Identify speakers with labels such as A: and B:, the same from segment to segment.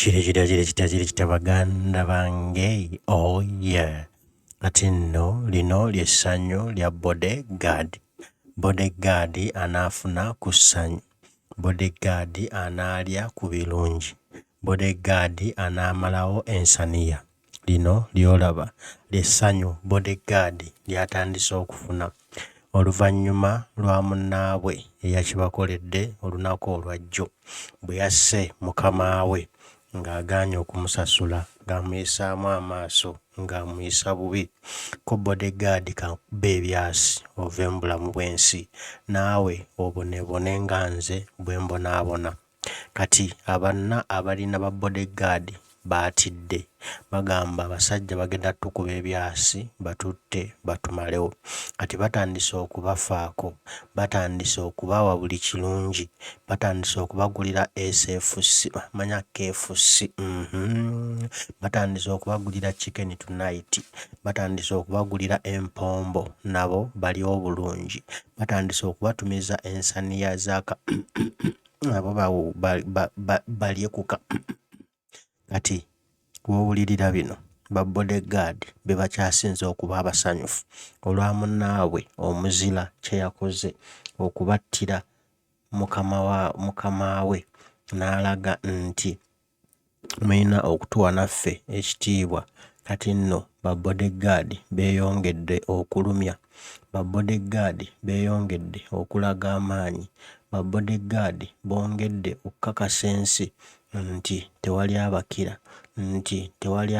A: Kiri kitya, kiri kitya, kiri kitya baganda bange? Oh yeah. Kati nno lino ly'essanyu lya bodyguard. Bodyguard anaafuna ku ssanyu. Bodyguard anaalya ku birungi. Bodyguard anaamalawo ensaniya. Lino ly'olaba ly'essanyu bodyguard ly'atandise okufuna oluvannyuma lwa munnaabwe eyakibakoledde olunaku olwajjo bwe yasse mukama we ng'agaanye okumusasula ng'amuyisaamu amaaso ng'amuyisa bubi. Ko bodyguard kankube ebyasi ove mu bulamu bw'ensi naawe oboneebone nga nze bwe mbonaabona. Kati abanna abalina ba bodyguard baatidde bagamba abasajja bagenda tukuba ebyasi batutte batumalewo. Kati batandise okubafaako, batandise okubawa buli kirungi, batandise okubagulira SFC manya KFC batandise okubagulira chicken tonight, batandise okubagulira empombo nabo balye obulungi, batandise okubatumiza ensaniya za ka nabo balye ku ka. Kati w'owulirira bino ba bodyguard be bakyasinze okuba abasanyufu olwa munnaabwe omuzira kye yakoze okubattira mukama we n'alaga nti mulina okutuwa naffe ekitiibwa. Kati nno ba bodyguard beeyongedde okulumya, ba bodyguard beeyongedde okulaga amaanyi, ba bodyguard bongedde okukakasa ensi nti tewali abakira, nti tewali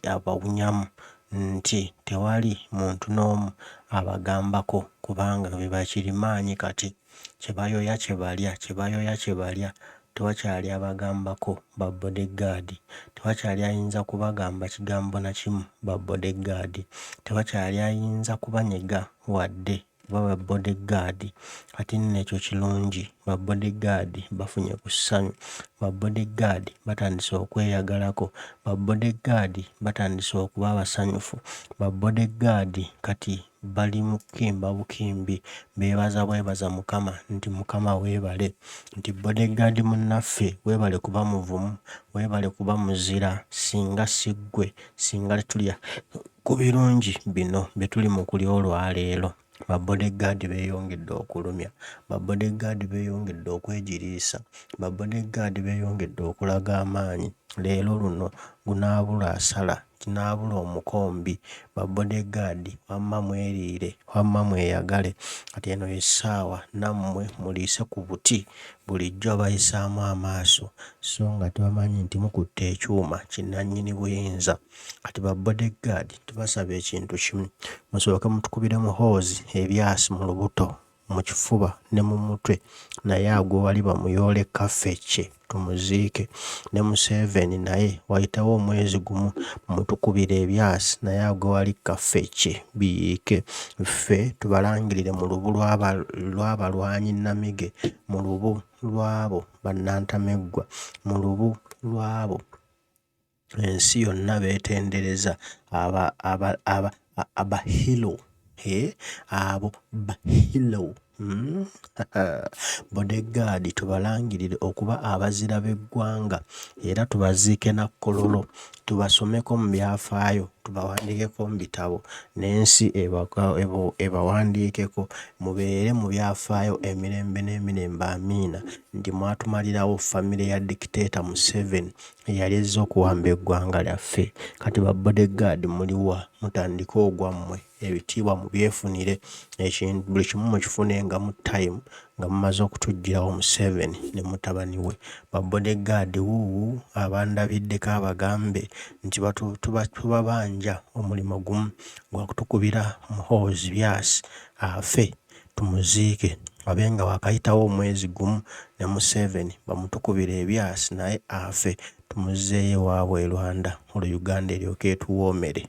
A: abawunyamu, nti tewali muntu n'omu abagambako kubanga be bakirimaanyi kati. Kye bayoya kye balya, kye bayoya kye balya, tewakyali abagambako ba bodyguard, tewakyali ayinza kubagamba kigambo na kimu ba bodyguard, tewakyali ayinza kubanyega wadde kuba ba bodyguard. Kati nno ekyo kirungi, ba bodyguard bafunye ku ssanyu, ba bodyguard batandise okweyagalako, ba bodyguard batandise okuba abasanyufu, ba bodyguard kati bali mu kukimba bukimbi, beebaza bwebaza Mukama nti Mukama weebale, nti bodyguard munnaffe weebale kuba muvumu, weebale kuba muzira, singa si ggwe singa tetulya ku birungi bino bye tuli mu kulya olwaleero. Ba bodyguard beeyongedde okulumya, ba bodyguard beeyongedde okwegiriisa, ba bodyguard beeyongedde okulaga amaanyi. Leero luno gunaabula asala, kinaabula omukombi. Ba bodyguard wamma mweriire, wamma mweyagale. Kati eno y'essaawa nammwe muliise ku buti bulijjo abayisaamu amaaso sso nga tebamanyi nti mukutte ekyuma kinnannyini buyinza. Kati ba bodyguard tubasaba ekintu kimu, musooke mutukubire Muhoozi ebyasi mu lubuto, mu kifuba ne mu mutwe naye agwe wali bamuyoole kafecce tumuziike. Ne Museveni naye wayitewo omwezi gumu mumutukubire ebyasi naye agwe wali kafecce biyiike. Ffe tubalangirire mu lubu lw'abalwanyi nnamige, mu lubu lw'abo bannantameggwa, mu lubu lw'abo ensi yonna beetendereza aba hero, abo ba hero. Bodyguard tubalangirire okuba abazira b'eggwanga era tubaziike na Kololo, tubasomeko mu byafaayo, tubawandiikeko mu bitabo n'ensi ebawandiikeko, mubeere mu byafaayo emirembe n'emirembe amiina nti mwatumalirawo famire ya dictator Museveni eyali ezze okuwamba eggwanga lyaffe. Kati ba bodyguard muliwa? Mutandike ogwammwe, ebitiibwa mubyefunire, buli kimu mukifune nga mu time nga mumaze okutuggyirawo Museveni ne mutabani we. Ba bodyguard wuuwu abandabiddeko abagambe nti tubabanja omulimu gumu gwa kutukubira Muhoozi byasi afe tumuziike wabe nga waakayitawo omwezi gumu ne Museveni bamutukubire ebyasi naye afe tumuzzeeyo ewaabwe e Rwanda olwo Uganda eryoke etuwoomere.